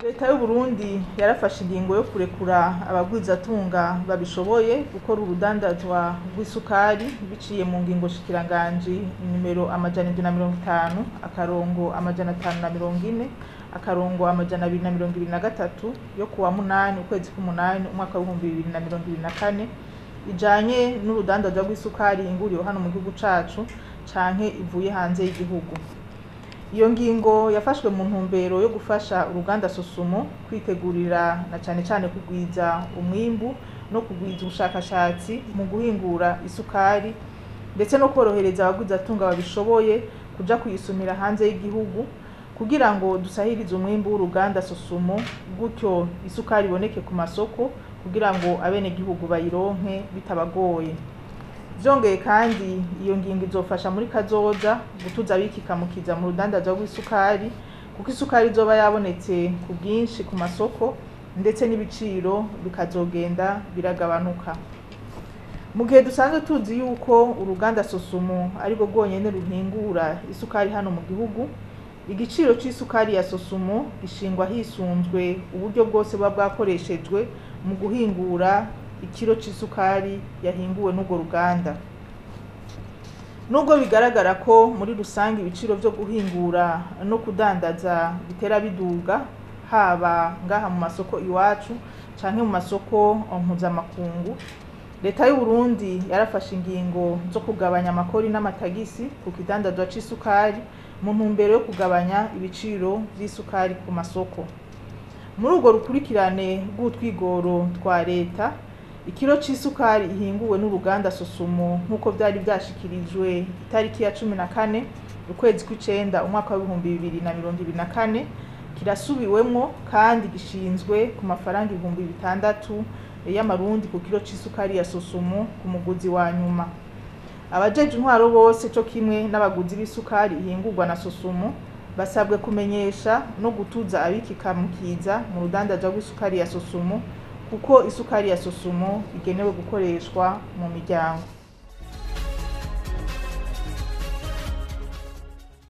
Leta y'Uburundi yarafashe ingingo yo kurekura abagwizatunga babishoboye gukora urudandazwa rw'isukari biciye mu ngingo shikiranganji nimero 750 akarongo 540 akarongo 223 yo kuwa 8 ukwezi k'umunani umwaka w'ibihumbi 2024 ijanye n'urudandazwa rw'isukari inguriwe hano mu gihugu cacu canke ivuye hanze y'igihugu. Iyo ngingo yafashwe mu ntumbero yo gufasha uruganda Sosumo kwitegurira na cane cane kugwiza umwimbu no kugwiza ubushakashatsi mu guhingura isukari, ndetse no korohereza abagwizatunga babishoboye kuja kuyisumira hanze y'igihugu kugira ngo dusahirize umwimbu w'uruganda Sosumo, gutyo isukari iboneke ku masoko kugira ngo abenegihugu bayironke bitabagoye. Vyongeye kandi iyo ngingo izofasha muri kazoza gutuza abikikamukiza mu rudandazwa rw'isukari, kuko isukari izoba yabonetse ku bwinshi ku masoko ndetse n'ibiciro bikazogenda biragabanuka. Mu gihe dusanzwe tuzi yuko uruganda Sosumo arirwo rwonyene ruhingura isukari hano mu gihugu, igiciro c'isukari ya Sosumo gishingwa hisunzwe uburyo bwose buba bwakoreshejwe mu guhingura ikiro c'isukari yahinguwe n'urwo ruganda. Nubwo bigaragara ko muri rusange ibiciro vyo guhingura no kudandaza bitera biduga, haba ngaha mu masoko iwacu canke mu masoko mpuzamakungu, Leta y'Uburundi yarafashe ingingo zo kugabanya amakori n'amatagisi ku kidandazwa c'isukari mu ntumbero yo kugabanya ibiciro vy'isukari ku masoko. Muri urwo rukurikirane rw'utwigoro twa leta, ikiro c'isukari ihinguwe n'uruganda Sosumo nk'uko vyari vyashikirijwe itariki ya 14 ukwezi kw'icenda umwaka w'ibihumbi 2024 kirasubiwemwo kandi gishinzwe ku mafaranga 6000 y'amarundi ku kiro c'isukari ya Sosumo ku muguzi wa nyuma. Abajeje intwaro bose co kimwe n'abaguzi b'isukari ihingurwa na Sosumo basabwe kumenyesha no gutuza abikikamukiza mu rudandazwa rw'isukari ya Sosumo, kuko isukari ya Sosumo igenewe gukoreshwa mu miryango.